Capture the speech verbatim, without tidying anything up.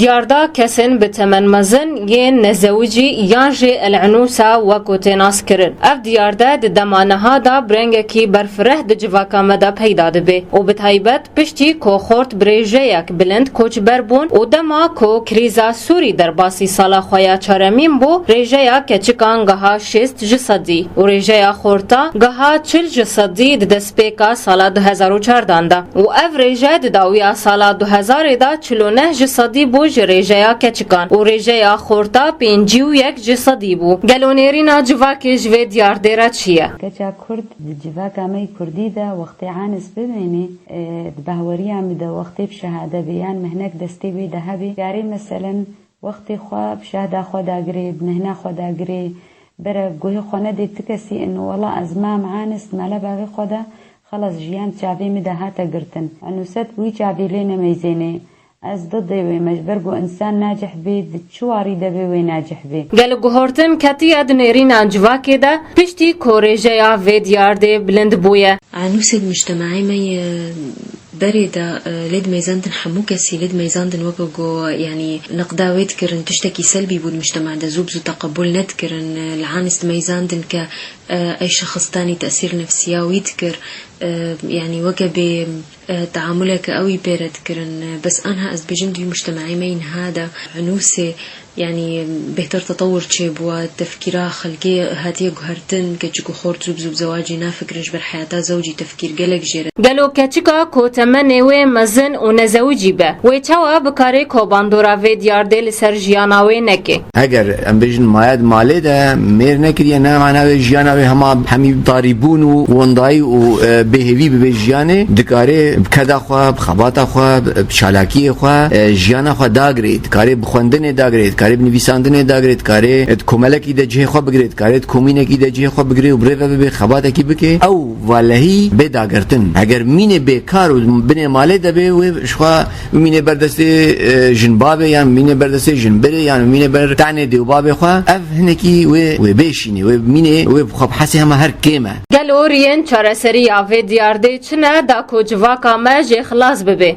Diyarda kesên bi temen mezin yên nezewicî yan jî el-enûsa wek ku tê naskirin. Ev diyarde di dema niha de bi rengekî berfireh di civaka me de peyda dibe û bi taybet piştî ku xort bi rêjeyek bilind koçber bûn û dema ku krîza Sûrî derbasî sala xwe ya çaremîn bû, rêjeya keçikan giha şêst ji sedî û rêjeya xorta giha çil ji sedî di destpêka sala du hezar û çardan de. Û ev rêje di dawiya sala du hezarê de çil û neh ji sedî bû ji rêjeya keçikan û rêjeya xorta pêncî û yek ji sedî bû. Gelo nêrîna civakê ji vê diyardê re çi ye? Keça Kurd di civaka me yê Kurdî de wextê anis bimêne, e, di bahweriya min de wextê bi şehade bê yan mihnek destê wê de hebê, karê meselen wextê xwe bi şehda xwe dagirê, bi mihna xwe dagirê, bere guhê xwe nedê ti kesî ino wela ez mam anis di mele bavê xwe de, xelas jiyan çavê min de hate girtin. Enûset wî çavê lê nemeyzêne. Ez didê wê me ji ber ku însan nacih bê, di çi warî de bê wê nacih bê. Gelo guhertin ketiye di nêrîna civakê de, piştî ku rêjeya vê diyardê bilind bûye? Enûsê di mujtemaê me yê berê de, e, lê dimeyzandin hemû kesî, lê dimeyzandin weke ku, yanî, neqda wê dikirin, tiştekî selbî bû di mujtema de, zû bi zû teqebûl nedikirin, e, li anis dimeyzandin ke, e, ey şexis tanî tesîr nefsiya wî dikir, e, yanî weke bê, e, teamuleke ew î pê re dikirin. Bes anha ez dibêjim di vî mujtemaê me yî niha de enûsê, yanî bêhtir tetewir çêbûwa, tefkîra xelkê hatiye guhertin, keçik û xort zû bi zû bi zewacê nafikirin, ji ber heyata zewcî tefkîr gelek jêr e. Gelo keçika ku temenê wê mezin û nezewicî be, wê çawa bikare ku bandora vê diyardê li ser jiyana wê neke? Heger em bêjin maye di malê de mêr nekiriye, ne mana wê jiyana wê hema hemî tarîbûn û wendayî û, e, bêhêvî bibe jiyanê, dikare bi keda xwe, bi xebata xwe, bi çalakiyê xwe, e, jiyana xwe dagirê, dikare bi xwendinê dagirê, dikare bi nivîsandinê dagirê, dikare, e, di komelekî de cihê xwe bigirê, dikare di komînekî de cihê xwe bigirê û bi rê ve bibe xebatekî bike. Ew valehî bê dagirtin. Heger mînê bêkar û binê malê de bê, wê ji xwe mînê ber destê, e, jinbabê yan mînê ber destê jinbirê yan mînê ber tenê dê û babê xwe. Ev hinekî wê, wê bêşînê, wê mînê, wê bi xwe bihesê hema her kêm e. Gelo riyên çareserî ya vê diyardê çi ne da ku civaka me jê xilas bibe?